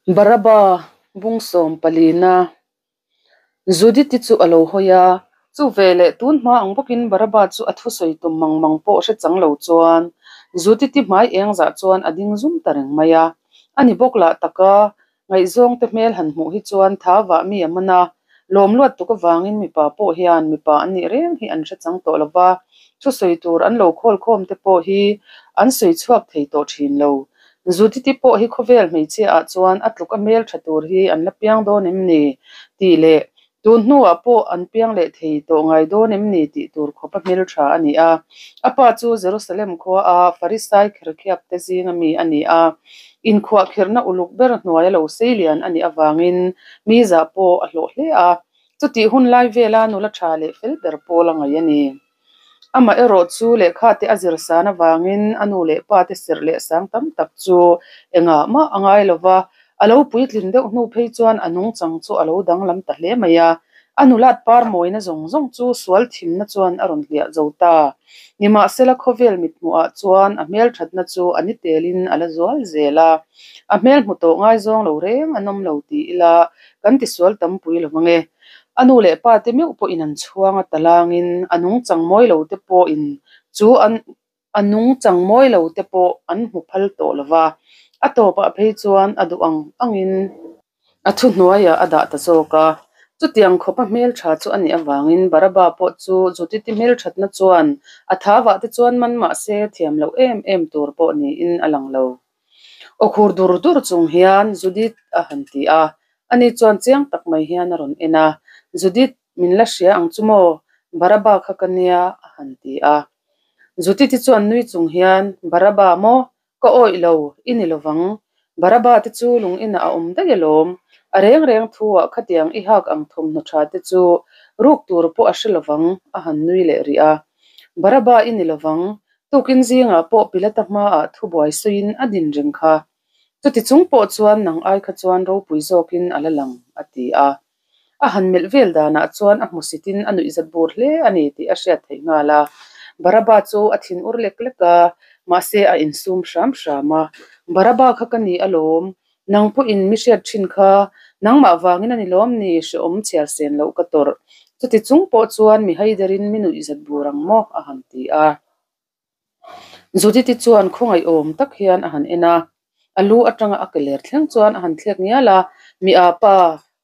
Baraba bung sawm palina Judith-i chu a lo hawi a, chu veleh tun hma ang bawkin Baraba chu a thusawi tum mang mang pawh hre chang lo chuan Judith-i hmai eng zah chuan a ding zum ta reng mai a. A ni bawk lah taka Ngaihzawng te hmel han hmuh hi chuan tha vah mi a man a, lawm luat tuk avangin mipa pawh hian mipa an nih reng hi an hre chang tawh lo va, thusawi tur an lo khawl khawm te pawh hi an sawi chhuak thei tawh thin lo. Judith-i pawh hi khawvel hmeichhia ah chuan a tluk a hmel tha tur hi an la piang dawn em ni tih leh Tun hnuah pawh an piang leh thei tawh ngai dawn em ni tih tur khawp a hmeltha a ni a. A pa chu Jerusalem khua a Farisai kherkhiapte zinga mi a ni a. Inkhuahkhirhna uluk ber hnuaia lo sei lian a nih avangin mi zah pawh a hlawh hle a. Chutih hun lai vela nula tha leh fel ber pawl a ngaih a ni. Amah erawh chu lehkha te a zir san avangin a nu leh pa te serh leh sang tam tak chu engah mah a ngai lo va, a lo puitlin deuh hnu phei chuan a nungchang chu a lo danglam ta hle mai a. A nulat par mawina zawng zawng chu sual thimna chuan a rawn hliah zo ta. Nimahsela khawvel mithmuhah chuan a hmelthatna chu a ni telin a la zual zel a. A hmel hmu tawh ngaizawng lo reng an awm lo ti ila kan tisual tampui lo ang e. A nu leh pa te meuh pawhin an chhuang a talangin a nungchang mawi lo te pawhin chu an a nungchang mawi lo te pawh an hmu phal tawh lo va, a tawpah phei chuan a duh ang angin a thuhnuaiah a dah ta zawk a. Chutiang khawpa hmeltha chu a nih avangin Baraba pawh chu Judith-i hmelthatna chuan a thavah te chuan man mah se thiam loh em em tur pawh niin a lang lo. Aw khur dur dur chung hian Judith a han ti a, ani chuan chiang tak mai hian a rawn en a, Judith, min la hria ang chu maw? Baraba kha ka nia a han ti a. Judith-i chuan nui chung hian, Baraba maw? Ka awih lo, i ni lovang. Baraba te chu lung inah a awm daih alawm. A reng reng thu-ah khatiang i hak ang thawmhnaw tha te chu ruk tur pawh a hre lovang a han nui leh rih a. Baraba i ni lovang, Tukin zingah pawh Pilata hmaah thubuai sawiin a din reng kha. Chuti chung pawh chuan nang ai kha chuan ropui zawkin a la lang, a ti a. A han melh vel danah chuan a hmusitin a nuihzat bur hle a ni tih a hriat theih nghal a. Baraba chu a thin ur lek lek a, mahse a insum hram hram a. Baraba kha ka ni alawm, Nang pawhin mi hriat thin kha nangmah vangin a ni lawm ni hrehawm chhiar sen loh ka tawrh. Chuti chung pawh chuan mi haiderin mi nuihzat bur ang maw? a han ti a. Judith-i chuan khawngaihawm tak hian a han en a. A lu atanga a ke ler thleng chuan a han thlek ngial a, Mi a pa,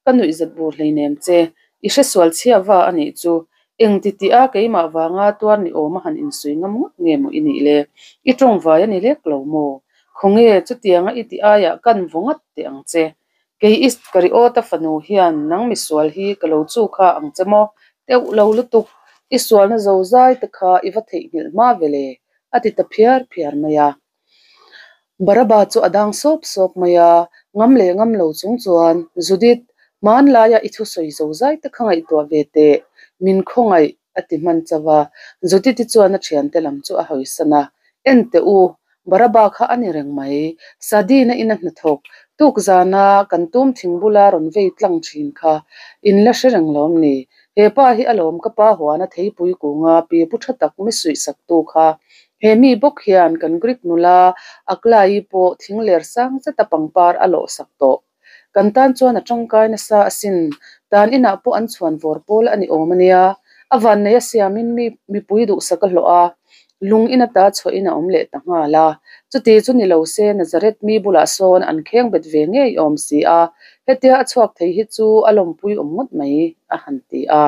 Ka nuihzat bur hleinem che, i hresual chhia va a nih chu. Eng ti tih a keimah vanga tuar ni awm a han insui ngam ngawt nge maw i nih le? I tawngvai a ni lek lo maw? Khawnge chutianga i tih aiah kan vaw ngat teh ang che. Kei Iskariota fanu hian nang misual hi ka lo chu kha ang che maw? Teuh lo lutuk, i sualna zozai te kha i va theihnghilh hma ve le, a ti ta phiar phiar mai a. Baraba chu a dang sawp sawp mai a, ngam leh ngam lo chung chuan, Judith, hmanlaia i thusawi zozai te kha ngaihtuah ve teh, min khawngaih, a ti hman chauh a. Judith-i chuan a thiante lam chu a hawisan a, En teh u, Baraba kha a ni reng mai, Sadina ina hnathawk, tuk zana kan tum thing bula rawn vei tlang thin kha, in la hre reng lawm ni? He pa hi alawm ka pa huana theipui kunga pi pu tha tak mi suihsaktu kha. He mi bawk hian kan Greek nula Aklai-i pawh thing ler sang zeta pangpar a lawhsak tawh. Kan tan chuan a tangkai nasa asin. Tan inah pawh an chhuan vawr pawl a ni awm a nia. A vannei a siamin mi mipui duhsak a hlawh a, lung in ata chhuahin a awm leh ta nghal a. Chuti chu ni lo se Nazareth mi bulah sawn an kheng bet ve ngei awm si a, hetia a chhuak thei hi chu a lawmpui awm ngawt mai, a han ti a.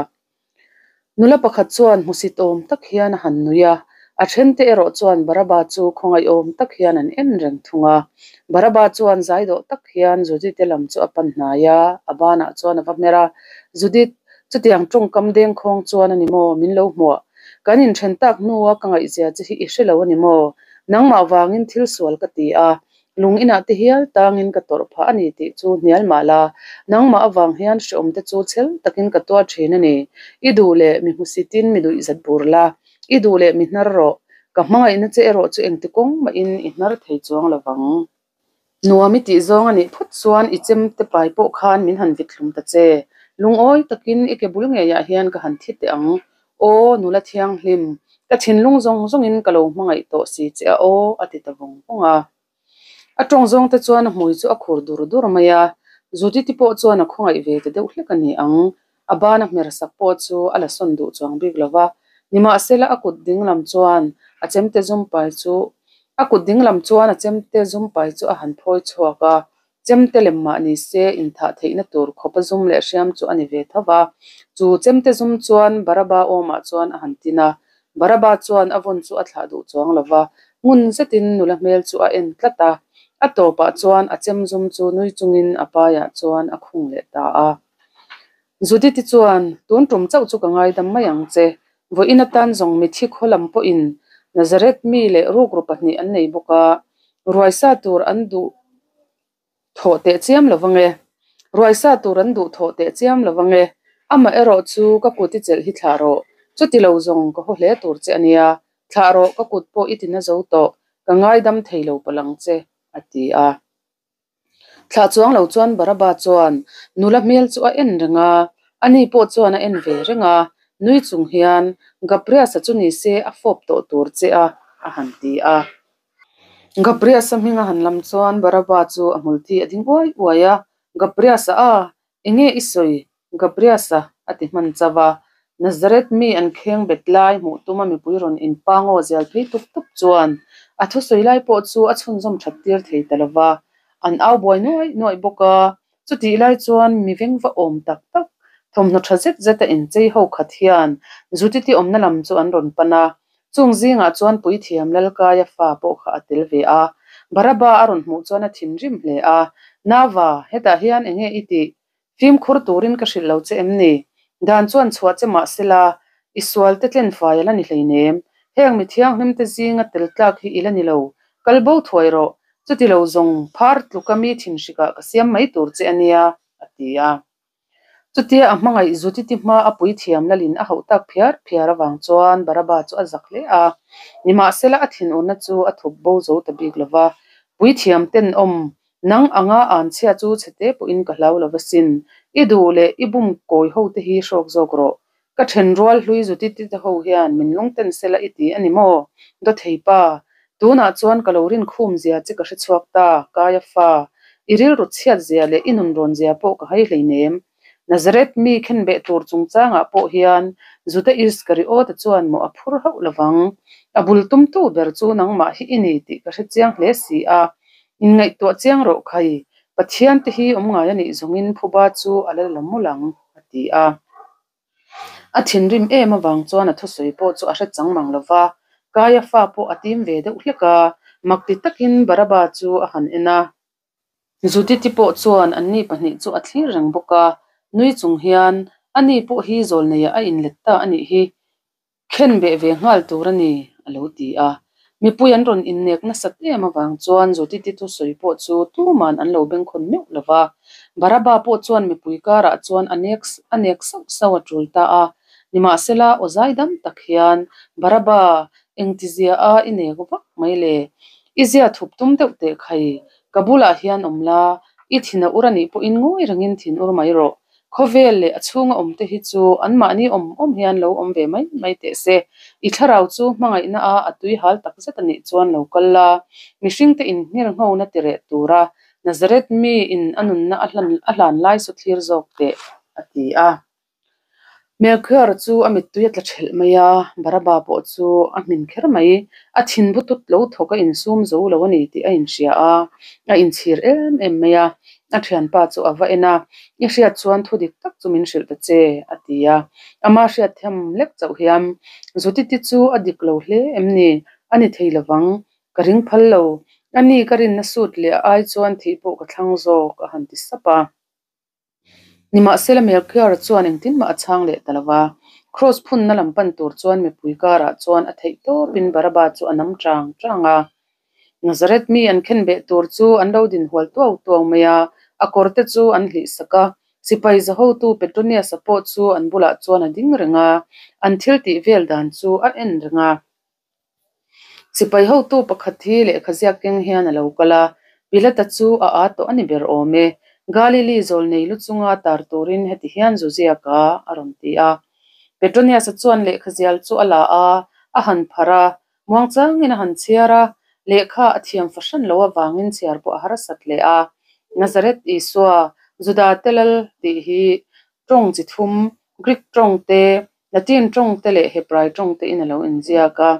Nula pakhat chuan hmusit awm tak hian a han nui a, a thente erawh chuan Baraba chu khawngaihawm tak hian an en reng thung a. Baraba chuan zaidawh tak hian Judith-te lam chu a pan hnai a, a banah chuan a va hmer a, Judith, chutiang tawngkam dengkhawng chuan a ni maw min lo hmuah? Kan inthen tak hnua ka ngaihzia che hi i hre lo a ni maw? Nangmah vangin thil sual ka ti a, Lung inah te hial tangin ka tawrh phah a ni tih chu hnial mah la, nangmah avang hian hreawm te chu chhel takin ka tuar thin a ni. I duh leh mi hmusitin mi duihzat bur la, i duh leh mi hnar rawh. Ka hmangaihna che erawh chu engti kawng mahin i hnar thei chuang lo vang. Nuam i tih zawng a nih phawt chuan i chem te pai pawh khan min han vit hlum ta che. Lungawi takin i ke bul ngeiah hian ka han thi teh ang. Aw, nula thianghlim, ka thinlung zawng zawngin ka lo hmangaih tawh si che a aw, a ti ta vawng vawng a. A tawng zawng te chuan a hmui chu a khur dur dur mai a, Judith-i pawh chuan a khawngaih ve ta deuh hlek a ni ang. A ban a hmer sak pawh chu a la sawn duh chuang bik lo va, nimahsela a kut dinglam chuan a chemte zum pai chu a kut dinglam chuan a chemte zum pai chu a han phawi chhuak a, chemte lem mah ni se inthah theihna tur khawp a zum leh hriam chu a ni ve tho va. Chu chemte zum chuan Baraba awmah chuan a han tin a, Baraba chuan a vawn chu a thlah duh chuang lo va, ngun zetin nula hmel chu a en tlat a, a tawpah chuan a chem zum chu nui chungin a paiah chuan a khung leh ta a. Judith-i chuan, Tun tum chauh chu ka ngaidam mai ang che. Vawiin atan zawng mithi khaw lam pawhin Nazareth mi leh rukru pahnih an nei bawk a, ruaisa tur an duh thawh teh chiam lo vang e. Ruaisa tur an duh thawh teh chiam lo vang e. Amah erawh chu ka kut i chelh hi thlah rawh. Chuti lo zawng ka haw hle tur che a nia. Thlah rawh, ka kut pawh i ti na zo tawh. Ka ngaidam thei lo palh ang che, a ti a. Thlah chuang lo chuan Baraba chuan nula hmel chu a en reng a, ani pawh chuan a en ve reng a, nui chung hian, Gabriasa chu ni se a fawp tawh tur che a, a han ti a. Gabriasa hming a han lam chuan Baraba chu a hmulthi a ding uai uai a, Gabriasa a, Enge i sawi? Gabriasa a ti hman chauh a. Nazareth mi an kheng bet lai hmuh tuma mipui rawn inpangaw zial phei tup tup chuan a thusawi lai pawh chu a chhunzawm that tir thei ta lo va. An au buai nuaih nuaih bawk a. Chutih lai chuan mi vengva awm tak tak, thawmhnaw tha zet zeta inchei ho khat hian Judith-i awmna lam chu an rawn pan a. Chung zingah chuan Puithiam Lalkaia fa pawh kha a tel ve a. Baraba a rawn hmuh chuan a thinrim hle a, Nava, hetah hian enge i tih? Fimkhur turin ka hrilh lo che em ni? Dan chuan chhuah che mah sela, i sualte tlenfai a la ni hleinem. Heng mi thianghlimte zinga tel tlak hi i la ni lo. Kal bo thuai rawh. Chuti lo zawng phar tluka mi thinhrikah ka siam mai tur che a nia, a ti a. Chutia a hmangaih Judith-i hma a puithiam lalin a hauh tak phiar phiar avang chuan Baraba chu a zak hle a. Nimahsela a thinurna chu a thup bo zo ta bik lo va, Puithiam tenawm, nang anga anchhia chu chhete pawhin ka hlau lo va sin. I duh leh i bum kawi ho te hi hrawk zawk rawh. Ka thenrual hlui Judith-i te ho hian min lungten sela i ti a ni maw? Dawthei pa, tunah chuan ka lo rinkhum zia che ka hrechhuak ta, Kaia fa. I rilru chhiat zia leh i nunrawn zia pawh ka hai hleinem. Nazareth mi khenbeh tur chungchangah pawh hian Juda Iskariota chuan mawh a phur hauh lovang. A bul tumtu ber chu nangmah hi i ni tih ka hrechiang hle si a. Inngaihtuah chiang rawh khai, Pathian te hi awm ngai a nih zawngin phuba chu a la la mawlh ang, a ti a. A thinrim em avang chuan a thusawi pawh chu a hre chang mang lo va, Kaia fa pawh a tim ve deuh hlek a, makti takin Baraba chu a han en a. Judith-i pawh chuan anni pahnih chu a thlir reng bawk a, nui chung hian, Ani pawh hi zawlneiah a inlet ta a nih hi, Khen beh ve nghal tur a ni, a lo ti a. Mipui an rawn innek nasat em avang chuan Judith-i thusawi pawh chu tuman an lo bengkhawn meuh lo va. Baraba pawh chuan mipui karah chuan a nek a nek sauh sauh a tul ta a. Nimahsela, aw zai dam tak hian, Baraba, engtizia a i nek vak mai le? I zia thup tum deuh teh khai, ka bulah hian awm la, i thin a ur a nih pawhin ngawi rengin thin ur mai rawh. Khawvel leh a chhunga awmte hi chu anmahni awm awm hian lo awm ve mai mai teh se. I thlarau chu hmangaihna a a tui hal tak zet a nih chuan lo kal la, mihringte inhngel nghona ti reh tura Nazareth mi in a nunna a hlan a hlan lai saw thlir zawk teh, a ti a. Melchior chu a mittui a tla thelh mai a, Baraba pawh chu a hmin kher mai. A thin butut lo thawk a insum zo lo a ni tih a inhria a, a inchhir em em mai a. A thianpa chu a va en a, I hriat chuan thu dik tak chu min hrilh ta che, a ti a. Ama hriat thiam lek chauh hian, Zutiti chu a dik lo hle em ni? A ni thei lovang, ka ring phal lo. Ani ka rinna sut leh a ai chuan thih pawh ka thlang zawk, a han ti sap a. Nimahsela Melchior chuan engtin mah a chhang leh ta lo va, Kraws phunna lam pan tur chuan mipui karah chuan a theih tawpin Baraba chu a nam chang chang a. Nazareth mi an khenbeh tur chu an lo din hual tuau tuau mai a, a kawr te chu an hlih sak a. Sipai zahotu Petronius-a pawh chu an bulah chuan a ding reng a, an thil tih vel dan chu a en reng a. Sipai hotu pakhat hi lehkha ziak keng hian a lo kal a, Pilata chu a aa tawh a ni ber awm e. Galili zawlnei lu chunga tar turin heti hian zu ziak a, a rawn ti a. Petronius-a chuan lehkha zial chu a la a, a han pharh a, muangchangin a han chhiar a. Lehkha a thiam fahran loh avangin chhiar pawh a harsat hle a. Nazareth Isua, Judate Lal tih hi tawng chi thum, Greek tawng te, Latin tawng te leh Hebrai tawng te in a lo inziak a.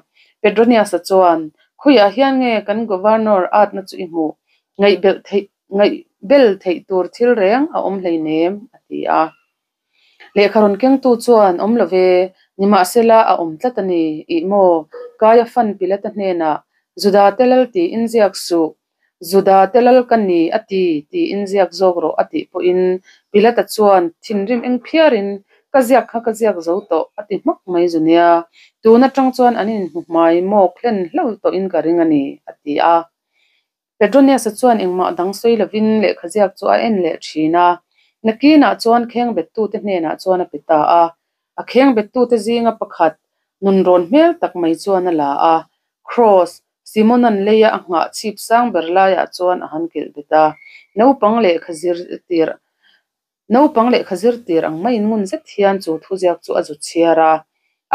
Petronius-a chuan, Khawiah hian nge kan Governor atna chu i hmuh? Ngaihbelh theih ngaihbel theih tur thil reng a awm hleinem, a ti a. Lehkha rawn kengtu chuan, Awm lo ve, nimahsela a awm tlat a ni, ih maw? Kaiafan Pilata hnenah, Judate lal tiin ziak suh, Judate lal ka ni a ti, tiin ziak zawk rawh a tih pawhin Pilata chuan thinrim eng phiarin, Ka ziak kha ka ziak zo tawh a ti hmak mai zu nia, tun atang chuan an inhmu hmai mawk hlen hlauh tawhin ka ring a ni, a ti a. Petronius-a chuan engmah dang sawi lovin lehkha ziak chu a en leh thin a, nakinah chuan khengbettute hnenah chuan a pe ta a. A khengbettute zinga pakhat nunrawn hmel tak mai chuan a la a, Kraws, Simona'n leia a nghah chhip sang ber laiah chuan a han kilh bet a, naupang lehkha zir tir Naupang lehkha zir tir ang maiin ngun zet hian chu thuziak chu a zut chhiar a,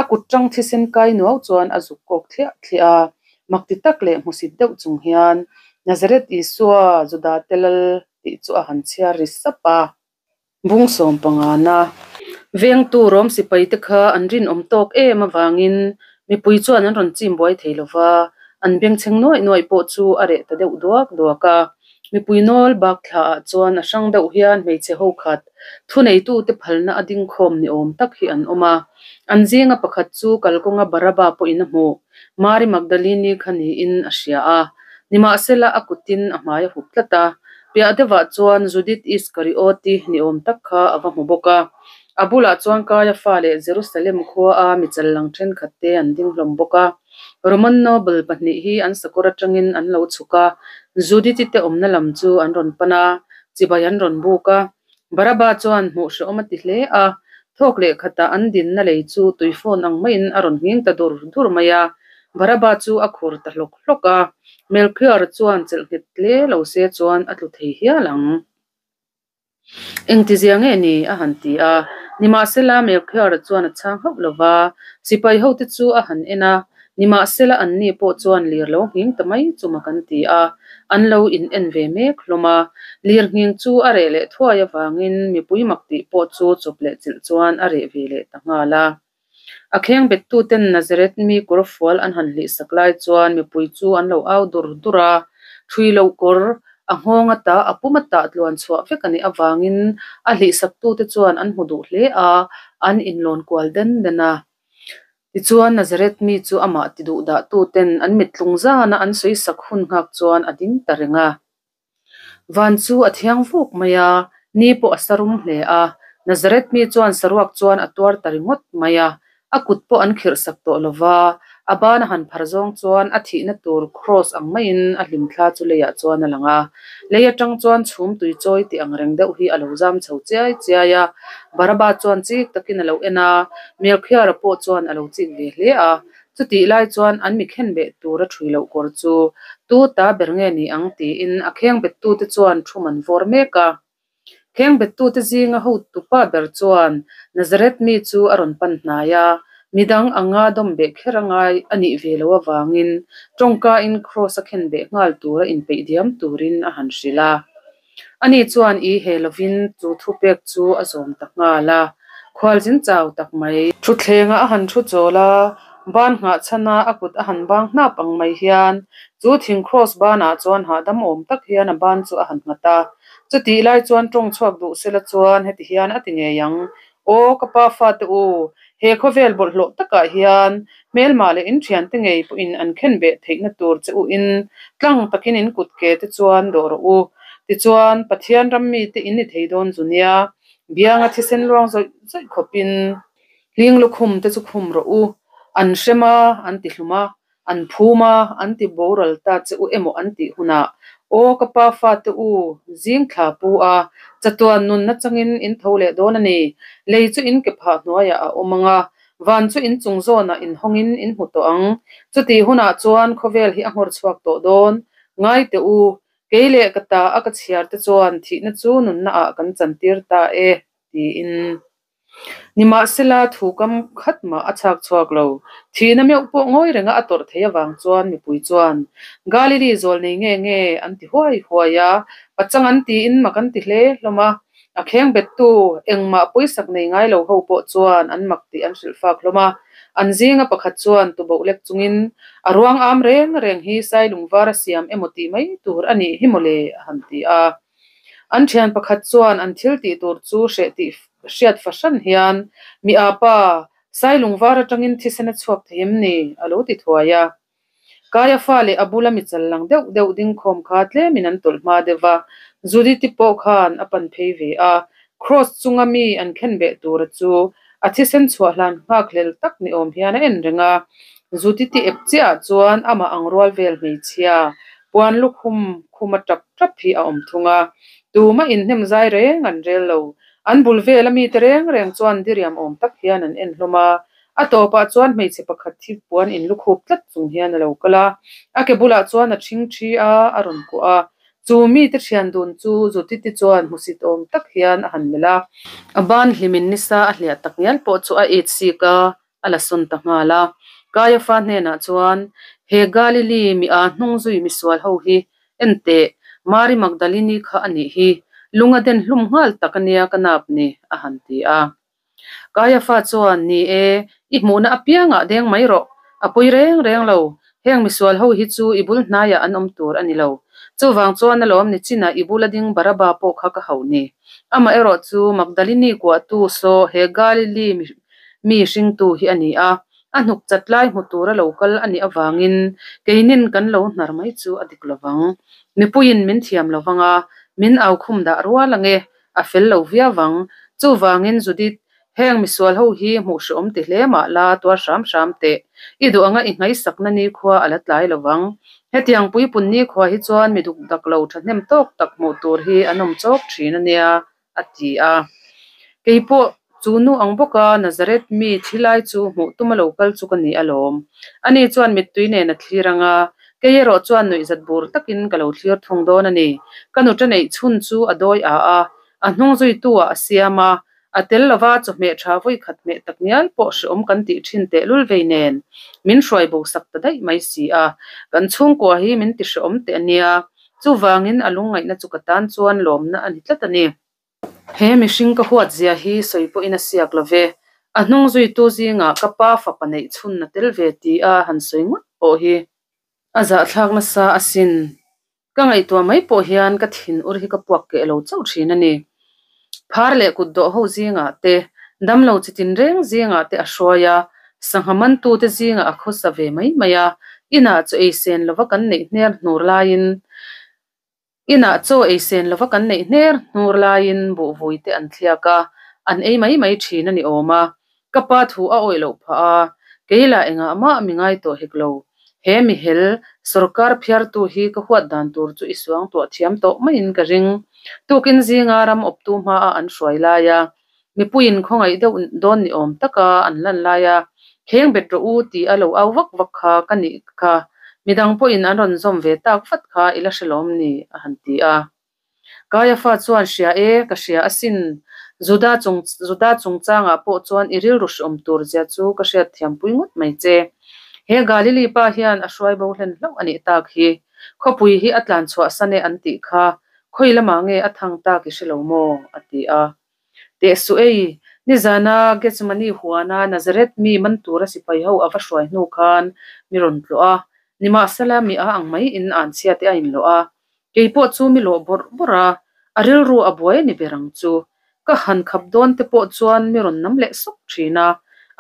a kut tang thisen kai nuau chuan a zuk kawk thliah thliah a, makti tak leh hmusit deuh chung hian Nazareth Isua, Judate Lal tih chu a han chhiar ri sap a. Bung 15na vengtu Rom sipaite kha an rinawm tawk em avangin mipui chuan an rawn chim buai thei lo va, an bengchheng nuaih nuaih pawh chu a reh ta deuh duak duak a. Mipui nawl bak thlaah chuan a hrang deuh hian hmeichhe ho khat, thuneitute phalna a dingkhawm ni awm tak hi an awm a. An zinga pakhat chu kalkawnga Baraba pawhin a hmuh, Mari Magdalini kha niin a hria a. Nimahsela a kutin a hmai a hup tlat a, piah deuhah chuan Judith Iskarioti ni awm tak kha a va hmu bawk a. A bulah chuan Kaiafa leh Jerusalem khuaa mi challang thenkhat te an ding hlawm bawk a. Roman noble pahnih hi an sakawr atangin an lo chhuk a, Judith-i te awmna lam chu an rawn pan a, chibai an rawn buk a. Baraba chuan hmuh hrehawm a ti hle a, thawk leh khatah an dinna lei chu tuifawn ang maiin a rawn nghing ta dur dur mai a. Baraba chu a khur ta hlawk hlawk a, Melchior chuan chelh nghet hle lo se chuan a tlu thei hial ang. Engtizia nge ni? a han ti a. Nimahsela, Melchior-a chuan a chhang hauh lo va, sipai hote chu a han en a. Nimahsela, anni pawh chuan lir lo nghing ta mai chu mak an ti a, an lo in en ve mek hlawm a. Lir nghing chu a reh leh thuai avangin mipui mak tih pawh chu chawp leh chilh chuan a reh ve leh ta nghal a. A khengbettuten Nazareth mi kawr fual an han hlihsak lai chuan mipui chu an lo au dur dur a, ṭhui loh kawr a nghawng ata a pum ata tluan chhuah vek a nih avangin a hlihsaktute chuan an hmu duh hle a, an inlawn kual den den a. Tichuan Nazareth mi chu amah ti duh dahtuten an mittlung zana an sawisak hun nghak chuan a ding ta reng a. Van chu a thiang vuk mai a, ni pawh a sa rum hle a. Nazareth mi chuan saruak chuan a tuar ta ringawt mai a, a kut pawh an khirh sak tawh lo va, a ban a han phar zawng chuan a thihna tur kraws ang maiin a hlimthla chu leiah chuan a lang a. Lei atang chuan chhum tui chawi tih ang reng deuh hi a lo zam chho chiai chiai a. Baraba chuan chik takin a lo en a, Melchior-a pawh chuan a lo chik ve hle a. Chutih lai chuan an mi khenbeh tur a ṭhui loh kawr chu tu ta ber nge ni ang tiin a khengbettute chuan thu man vawr mek a. Khengbettute zinga hotupa ber chuan Nazareth mi chu a rawn pan hnai a, midang anga dawmbeh kher a ngai a nih ve loh avangin tawngkain kraws a khenbeh nghal tura inpeih diam turin a han hrilh a. Ani chuan i he lovin chu thupek chu a zawm ta nghal a, khualzin chau tak mai. Thutthlengah a han thu chawl a, ban nghah chhana a kut a han bang hnap ang mai hian chu thing kraws banah chuan hahdam awm tak hian a ban chu a han nghat a. Chutih lai chuan tawng chhuak duh sela chuan heti hian a ti ngei ang, Aw ka pa fate u, he khawvel bawlhhlawh takah hian hmelmah leh in thiante ngei pawhin an khen beh theihna tur che u in tlang takin in kut ke te chuan dawh rawh u. Tichuan, Pathian ram mite in ni thei dawn zu nia, bianga thisen luang zawih zawih khawpin hling lukhum te chu khum rawh u, an hrem a, an ti hlum a, An phum a, an ti boral ta che u emaw an tih hunah, Aw ka pa fate u, zing thla pu a, chatuan nunna changin in tho leh dawn a ni. Lei chu in ke phah hnuaiah a awm ang a, van chu in chung zawnah in hawngin in hmu tawh ang. Chutih hunah chuan khawvel hi a nghawr chhuak tawh dawn. Ngai teh u, kei leh ka ta a ka chhiar te chuan thihna chu nunnaah kan chantir ta e, tiin. Nimahsela, thu kam khat mah a chhak chhuak lo. Thihna meuh pawh ngawi renga a tawrh theih avang chuan mipui chuan, Galili zawl nei nge nge? an ti huai huai a. Pachang an tiin mak an ti hle hlawm a. A khengbettu engmah pawisak nei ngai lo ho pawh chuan an mak tih an hrilh fak hlawm a. An zinga pakhat chuan tuboh lek chungin, A ruang am reng reng hi Sailung var a siam emaw tih mai tur a nih hi mawle a han ti a. An thian pakhat chuan an thil tih tur chu hreh tih hriat fahran hian, Mi a pa, Sailung var atangin thisen a chhuak thei em ni? a lo ti thuai a. Kaiafa leh a bula mi chal lang deuh deuh dingkhawm kha tlemin an tawlh hma deuh va, Judith-i pawh khan a pan phei ve a, Kraws chunga mi an khen beh tura chu a thisen chhuah hlan nghakhlel tak ni awm hian a en reng a. Judith-i ep chiahah chuan amah ang rual vel hmeichhia puan lukhum khuma tap tap hi a awm thung a, tumah inhnem zai reng an rel lo. An bul vela mite reng reng chuan diriam awm tak hian an en hlawm a, A tawpah chuan hmeichhe pakhat hi puan in lukhup tlat chung hian a lo kal a, a ke bulah chuan a ṭhing ṭhi a, a rawn kuah a. Chu mite ṭhian dun chu Judith-i chuan hmusit awm tak hian a han melh a. A ban hlimin nisa a hliah tak ngial pawh chu a it sik a, a la sawn ta nghal a. Kaiafa hnenah chuan, He Galili mi aa hnung zui misual ho hi en teh, Mari Magdalini kha a nih hi, lung a den hlum nghal tak a nia ka nap ni, a han ti a. Kaiafa chuan, Ni e, i hmuhna apiangah deng mai rawh. A pawi reng reng lo. Heng misual ho hi chu i bul hnaiah an awm tur a ni lo. Chuvang chuan alawm ni chinah i bula ding Baraba pawh kha ka hauh ni. Amaherawh chu Magdalini kuahtu saw he Galili mi hringtu hi a ni a, a hnuk chat lai hmu tura lo kal a nih avangin keinin kan lo hnar mai chu a dik lovang. Mipuiin min thiam lovang a, min aukhum dah rual ange. A fel lo viau ang. Chuvangin Judith, heng misual ho hi hmuh hrehawm ti hle mah la tuar hram hram teh. I duh anga i nghaisakna nikhua a la tlai lo vang. Hetiang puipun nikhua hi chuan mi duk dak lo thahnem tawk tak hmuh tur hi an awm chawk thin a nia, a ti a. Keipawh chu nu ang bawka Nazareth mi thi lai chu hmuh tuma lo kal chu ka ni alawm. Ani chuan mittui nen a thlir ang a, Kei erawh chuan nuihzat bur takin ka lo thlir thung dawn a ni. Ka nuṭa neih chhun chu a dawi a a, a hnung zuitu ah a siam a, a tel lova chawhmeh tha vawi khat hmeh tak ngial pawh hreawm kan tih thin tehlul vei nen min hruai bo sak ta daih mai si a. Kan chhungkua hi min ti hreawm teh a nia, chuvangin a lungngaihna chu ka tan chuan lawmna a ni tlat a ni. He mihring ka huat zia hi sawi pawhin a siak lo ve. A hnung zuitu zingah ka pa fapa neih chhun a tel ve ti a han sawi ngawt pawh hi a zahthlak nasa asin. Ka ngaihtuah mai pawh hian ka thin ur hi ka puak keh lo chauh thin a ni. Phar leh kut dawh ho zingah te, damlo chi tinreng zingah te a hruai a, sangha mantute zingah a khawsa ve mai mai a, inah chaw ei sen lova kan neih hner hnur laiin Inah chaw ei sen lova kan neih hner hnur laiin buhvui te an thliak a, an ei mai mai thin a ni awm a. Ka pa thu a awih loh phah a, kei lah engah mah mi ngai tawh hek lo. He mihel, sawrkar phiartu hi ka huat dan tur chu i suang tuah thiam tawh maiin ka ring. Tukin zinga ram awptu hmaa an hruai lai a, Mipuiin khawngaih deuh dawn ni awm taka an lan lai a, Kheng bet rawh u tih a lo au vak vak kha ka nih kha, midang pawhin an rawn zawm ve tak vat kha i la hre lawm ni? a han ti a. Kaiafa chuan hria e, ka hria asin, Juda chung Juda chungchangah pawh chuan i rilru hreawm tur zia chu ka hriat thiampui ngawt mai che. He Galili pa hian a hruai bo hlen hlauh a nih tak hi. Khawpui hi a tlan chhuah san e an tih kha, khawi lamah nge a thang tak i hre lo maw? a ti a. Teh suh ei, nizana Gethsemane huana Nazareth mi man tura sipai ho a va hruai hnu khan mi rawn tlawh a, nimahsela mi a ang mai in an chhia te a inlawh a, kei pawh chu mi lawh bawrh bawrh a, a rilru a buai a ni ber ang chu. Ka han khap dawn te pawh chuan mi rawn nam leh sawk thin a,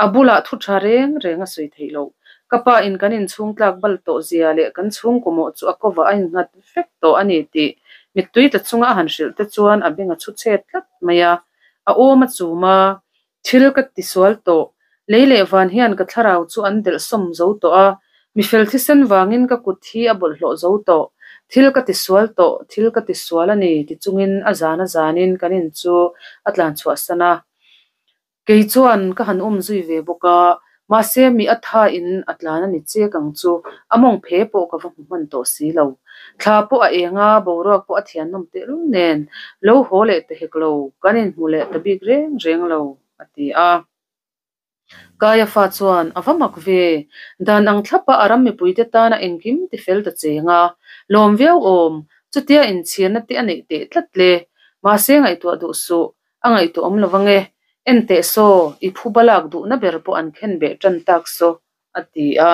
a bulah thu tha reng reng a sawi theih loh. Ka pa in kan inchhung tlak bal tawh zia leh kan chhungkaw mawh chu a kovah a innghat vek tawh a ni tih mittui tla chunga a han hrilh te chuan a beng a chhu chhet tlat mai a, a awm a chum a, thil ka ti sual tawh, lei leh van hian ka thlarau chu an delh sawm zo tawh a, mifel thisen vangin ka kut hi a bawlhhlawh zo tawh, thil ka ti sual tawh, thil ka ti sual a ni ti chungin a zan a zanin kan in chu a tlan chhuahsan a. Kei chuan ka han um zui ve bawk a, mahse mi a tha in a tlan a ni chek ang chu, a mawng phe pawh ka va hmu hman tawh si lo. Thla pawh a eng a, boruak pawh a thianawm tehlul nen, lo haw leh ta hek lo, kan inhmu leh ta bik reng reng lo, a a ti a. Kaiafa chuan, A va mak ve! Dan ang thlapa a ram mipuite tana engkim tifel ta cheng a, lawm viau awm, chutia inchhirna te a neih teh tlat le. Mahse ngaihtuah duh suh, a ngaihtuah awm lo ange. En teh saw, i phuba lak duhna ber pawh an khen beh tan tak saw, a ti a.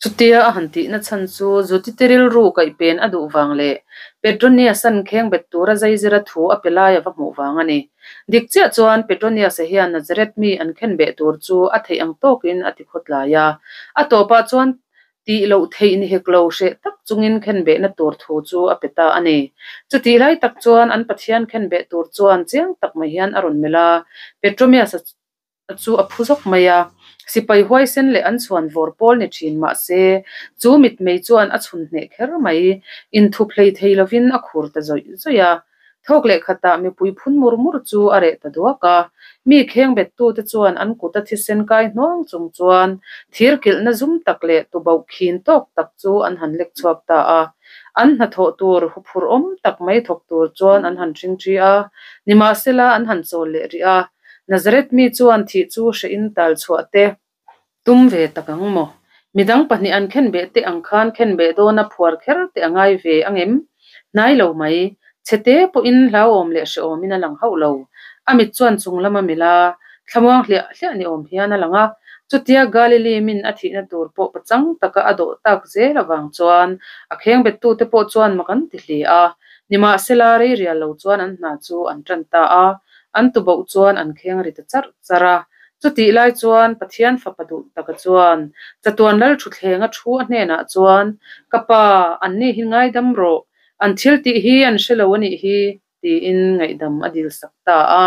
Chutia a han tihna chhan chu Judith-i rilru kaihpen a duh vang leh Petronius-a'n khengbet tura zaizira thu a pe lai a va hmuh vang a ni. Dik chiah chuan Petronius-a hian Nazareth mi an khenbeh tur chu a theih ang tawkin a ti khawtlai a. A tawpah chuan tih loh theih ni hek lo hreh tak chungin khenbehna tur thu chu a pe ta a ni. Chutih lai tak chuan an Pathian khenbeh tur chuan chiang tak mai hian a rawn melh a, Petromius-a chu a phu zawk mai a, sipai huaisen leh an chhuan vawr pawl ni thin mah se, chu mitmei chuan a chhun hneh kher mai, inthup hlei thei lovin a khur ta zawih zawih a. Thawk leh khatah mipui phun mur mur chu a reh ta duak a, mi khengbettute chuan an kuta thisen kai hnuang chung chuan thir kilhna zum tak leh tubauh khin tawk tak chu an han lek chhuak ta a. An hnathawh tur huphurh awm tak mai thawk tur chuan an han ṭhingṭhi a, nimahsela an han chawl leh rih a. Nazareth mi chuan thih chu hrehin tal chhuah te tum ve tak ang maw? Midang pahnih an khenbeh te ang khan khenbeh dawna phuar kher te a ngai ve ang em? Hnai lo mai. Chhete pawhin hlauhawm leh hrehawmin a lang hauh lo. A mit chuan chung lama mil a, thlamuang hliah hliah ni awm hian a lang a. Chutia Galilee min a thihna tur pawh pachang taka a dawh tak zel avang chuan a khengbettute pawh chuan mak an ti hle a. Nimahsela rei rial lo chuan an hna chu an tan ta a. An tuboh chuan an kheng ri ta charh charh a. Chutih lai chuan Pathian Fapa duh taka chuan chatuan lal thuthlenga thu a hnenah chuan, Ka pa, anni hi ngaidam rawh, an thil tih hi an hre lo a nih hi, tiin ngaihdam a dilsak ta a.